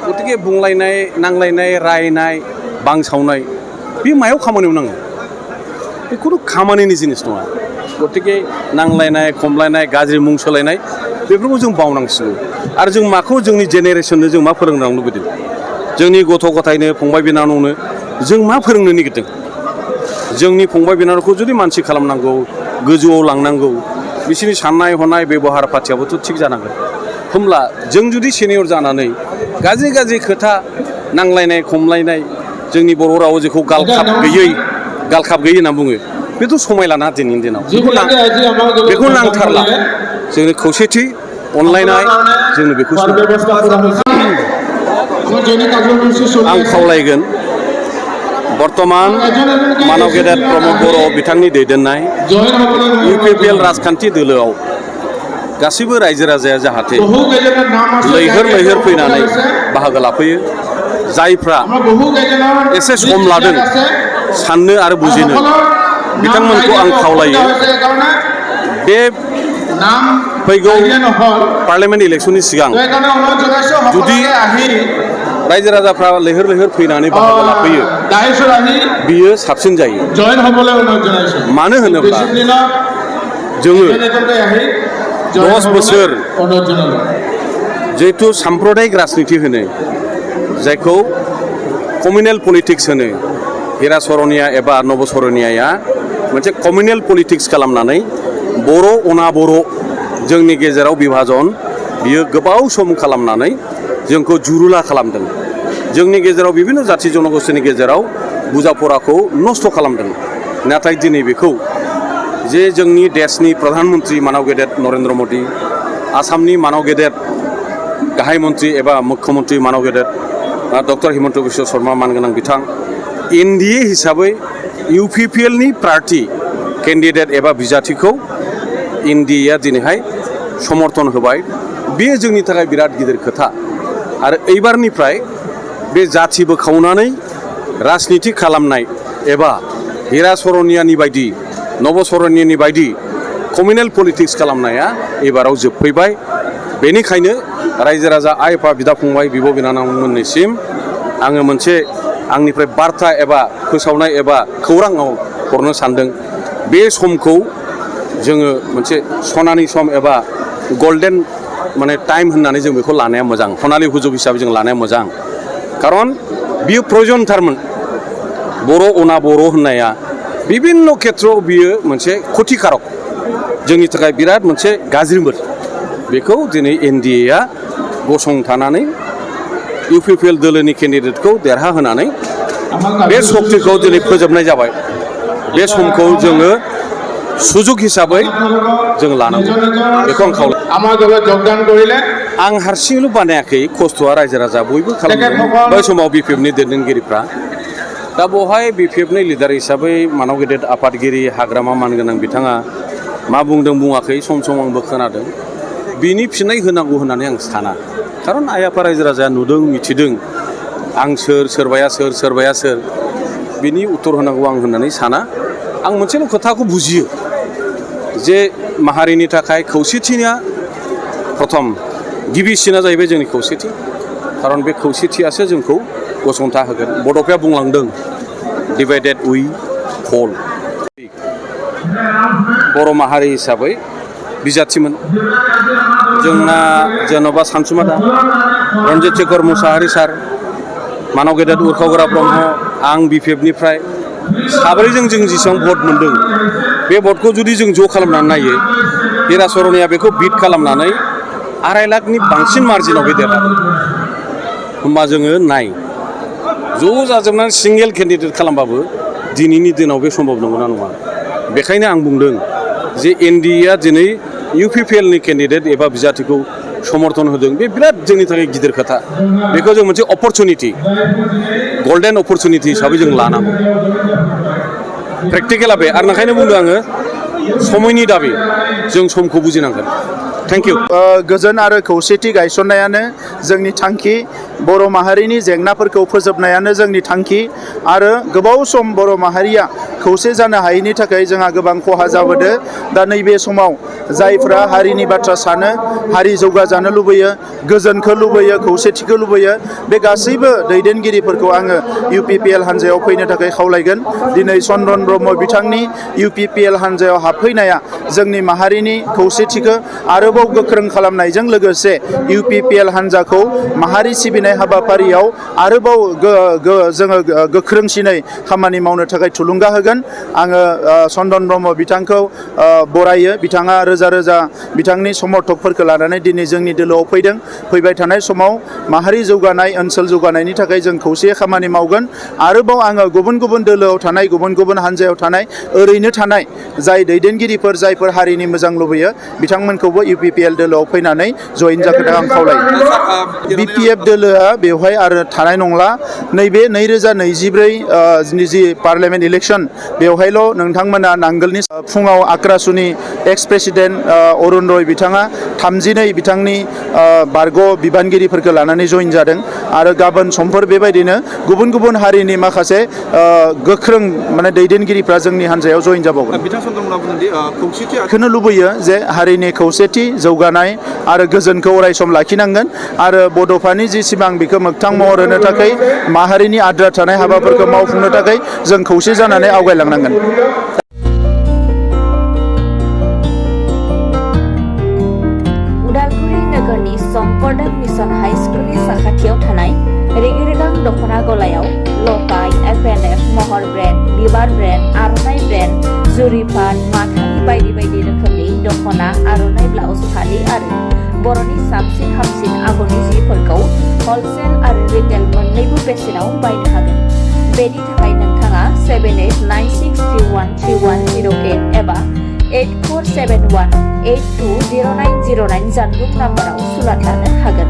गतिके बुंलायनाय नांलायनाय रायनाय बांसावनाय बे मायाव खामानियाव नाङो बे खुनु खामानिनि जिनिस नङा गतिके नांलायनाय खमलायनाय गाज्रि मुं सोलायनाय बेफोरखौ जों बावनांसिगौ आरो जों माखौ जोंनि जेनेरेसननो जों मा फोरोंलांनो लुबैदों जोंनि गथ' गथायनो फंबाय बिनानावनो जों मा फोरोंनो नागिरदों जोंनि फंबाय बिनानावखौ जुदि मानसि खालामनांगौ गोजौआव लांनांगौ बिसोरनि साननाय हनाय बेबहार पाथियाबोथ' थिग जानांगोन होमब्ला जों जुदि सिनियर जानानै गाज्रि गाज्रि खोथा नांलायनाय खमलायनाय जोंनि बर' रावाव जेखौ गालखाब गैयै होनना बुङो बेथ' समायलाना दिनैनि दिनाव बेखौ नांथारला जोंनो खौसेथि अनलायनाय जोंनो बेखौसो आं खावलायगोन बर्तमान मानव गेदेर प्रमद बर' बिथांनि दैदेननाय UPPL राजखान्थि दोलोआव गासैबो रायजो राजाया जाहाथे लैहोर लैहोर फैनानै बाहागो लाफैयो जायफ्रा एसे सम लादों साननो आरो बुजिनो बिथांमोनखौ आं खावलायो बे फैगौ पार्लियामेन्ट इलेक्सननि सिगां जुदि रायजो राजाफ्रा लैहोर लैहोर फैनानै बाहागो लाफैयो बियो साबसिन जायो मानो होनोब्ला जोङो 10 बोसोर जिहेतु साम्प्रदायिक राजनिति होनो जायखौ कमिउनेल पलिटिक्स होनो हिरा सरनिया एबा नब सरनियाया मोनसे कमिउनेल पलिटिक्स खालामनानै बर' अना बर' जोंनि गेजेराव बिभाजन बियो गोबाव सम खालामनानै जोंखौ जुरुला खालामदों जोंनि गेजेराव बिभिन्न जाथि जनगोष्ठीनि गेजेराव बुजाफराखौ नस्थ' खालामदों नाथाय दिनै बेखौ जे जोंनि देशनि प्रधान मन्त्रि मानव गेदेर नरेन्द्र मदि आसामनि मानव गेदेर गाहाय मन्त्रि एबा मुख्यमन्त्रि मानव गेदेर डक्टर हिमन्त बिश्व शर्मा मानगोनां बिथां NDA हिसाबै UPPL नि पार्टी केन्डिडेट एबा बिजाथिखौ NDA दिनैहाय समर्थन होबाय बेयो जोंनि थाखाय बिराद गिदिर खोथा आरो एबारनिफ्राय बे जाथि बोखावनानै राजनिति खालामनाय एबा हिरा सरनियानि बायदि नब सरनियानि बायदि कमिउनेल पलिटिक्स खालामनाया एबाराव जोबफैबाय बेनिखायनो रायजो राजा आइ आफा बिदा फंबाय बिब' बिनानावमोननिसिम आङो मोनसे आंनिफ्राय बार्ता एबा फोसावनाय एबा खौराङाव हरनो सानदों बे समखौ जोङो मोनसे सनानि सम एबा गल्डेन माने टाइम होननानै जों बेखौ लानाया मोजां सनालि हुजुग हिसाबै जों लानाया मोजां खारन बियो प्रयजनथारमोन बर' अना बर' होननाया बिभिन्न खेथ्रआव बियो मोनसे खथिकारक जोंनि थाखाय बिराद मोनसे गाज्रिमोन बेखौ दिनै NDA गसंथानानै UPPL दोलोनि केन्डिडेटखौ देरहाहोनानै बे सक्तिखौ दिनै फोजोबनाय जाबाय बे समखौ जोङो सुजुग हिसाबै जों लानांगौ बेखौ आं खावलायो आं हारसिङैल' बानायाखै खस्थ'आ रायजो राजा बयबो खालामदों बै समाव BPF नि दैदेनगिरिफ्रा दा बेवहाय BPF नि लिडार हिसाबै मानव गेदेर आफादगिरि हाग्रामा मानगोनां बिथाङा मा बुंदों बुङाखै सम सम आंबो खोनादों बिनि फिननाय होनांगौ होननानै आं साना खारन आइ आफा रायजो राजाया नुदों मिथिदों आं सोरबाया सोर बिनि उत्तर होनांगौ आं होननानै साना आं मोनसेल' खोथाखौ बुजियो जे माहारिनि थाखाय खौसेथिया प्रथम गिबिसिना जाहैबाय जोंनि खौसेथि खारन बे खौसेथियासो जोंखौ गसंथा होगोन बड'फाया बुंलांदों डिभाइडेड वी फल बर' माहारि हिसाबै बिजाथिमोन जोंना जेन'बा सानसुमा रन्जित शेखर मुसाहारि सार मानव गेदेर उरखावग्रा ब्रह्म आं BPF निफ्राय साब्रैजों जों जेसेबां भट मोन्दों बे भटखौ जुदि जों ज' खालामनानै नायो हिरा सरनिया बेखौ बिट खालामनानै 2.5 लाखनि बांसिन मार्जिनाव बे देरहादों होमबा जोङो नाय ज' जाजोबनानै सिंगेल केन्डिडेट खालामबाबो दिनैनि दिनाव बे सम्भब नंगौना नङा बेखायनो आं बुंदों जे NDA दिनै UPPL नि केन्डिडेट एबा बिजाथिखौ समर्थन होदों बे बिराद जोंनि थाखाय गिदिर खोथा बेखौ जों मोनसे अपरचुनिटि गल्डेन अपरचुनिटि हिसाबै जों लानांगौ प्रेक्टिकेला बे आरो ओंखायनो बुंदों आङो समयनि दाबि जों समखौ बुजिनांगोन थेंक इउ गोजोन आरो खौसेथि गायसननायानो जोंनि थांखि बर' माहारिनि जेंनाफोरखौ फोजोबनायानो जोंनि थांखि आरो गोबाव सम बर' माहारिया खौसे जानो हायैनि थाखाय जोंहा गोबां खहा जाबोदों दा नैबे समाव जायफ्रा हारिनि बाथ्रा सानो हारि जौगाजानो लुबैयो गोजोनखौ लुबैयो खौसेथिखौ लुबैयो बे गासैबो दैदेनगिरिफोरखौ आङो UPPL हान्जायाव फैनो थाखाय खावलायगोन दिनै चन्दन ब्रह्म बिथांनि UPPL हान्जायाव हाबफैनाया जोंनि माहारिनि खौसेथिखौ आरोबाव गोख्रों खालामनायजों लोगोसे UPPL हान्जाखौ माहारि सिबिनाय हाबाफारियाव आरोबाव जोङो गोख्रोंसिनै खामानि मावनो थाखाय थुलुंगा होगोन आङो चन्दन ब्रह्म बिथांखौ बरायो बिथाङा रोजा रोजा बिथांनि समर्थकफोरखौ लानानै दिनै जोंनि दोलोआव फैदों फैबाय थानाय समाव माहारि जौगानाय ओनसोल जौगानायनि थाखाय जों खौसेयै खामानि मावगोन आरोबाव आङो गुबुन गुबुन दोलोआव थानाय गुबुन गुबुन हान्जायाव थानाय ओरैनो थानाय जाय दैदेनगिरिफोर जायफोर हारिनि मोजां लुबैयो बिथांमोनखौबो UPPL दोलोआव फैनानै जयेन जागोन आं खावलायो BPF दोलोआ बेवहाय आरो थानाय नंला नैबे 2024 जि पार्लियामेन्ट इलेक्सन बेवहायल' नोंथांमोना नांगोलनि फुङाव आक्रासुनि एक्स प्रेसिडेन्ट अरुण रय बिथाङा 32 बिथांनि बारग' बिबानगिरिफोरखौ लानानै जयेन जादों आरो गाबोन समफोर बेबायदिनो गुबुन गुबुन हारिनि माखासे गोख्रों माने दैदेनगिरिफ्रा जोंनि हान्जायाव जयेन जाबावगोन बेखौनो लुबैयो जे हारिनि खौसेथि जौगानाय आरो गोजोनखौ अरायसम लाखिनांगोन आरो बड'फानि जि सिमां बेखौ मोगथां महर होनो थाखाय माहारिनि आद्रा थानाय हाबाफोरखौ मावफुंनो थाखाय जों खौसे जानानै आवगायलांनांगोन उदालगुरि नोगोरनि शंकरदेव मिशन हाई स्कुलनि साखाथियाव थानाय रेगे-रेगां दख'ना गलायाव लफाय FNF महर ब्रेन्ड बिबार ब्रेन्ड आर'नाइ ब्रेन्ड जुरिपाट माथानि बायदि बायदि रोखोमनि दख'ना आर'नाइ ब्लाउस फालि आरो बर'नि साबसिन हामसिन आगरनि जिफोरखौ हलसेल आरो रिटेल मोन्नैबो बेसेनाव बायनो हागोन बेनि थाखाय नोंथाङा 7896313108 एबा 8471820909 जानबुं नाम्बाराव सुलाद लानो हागोन।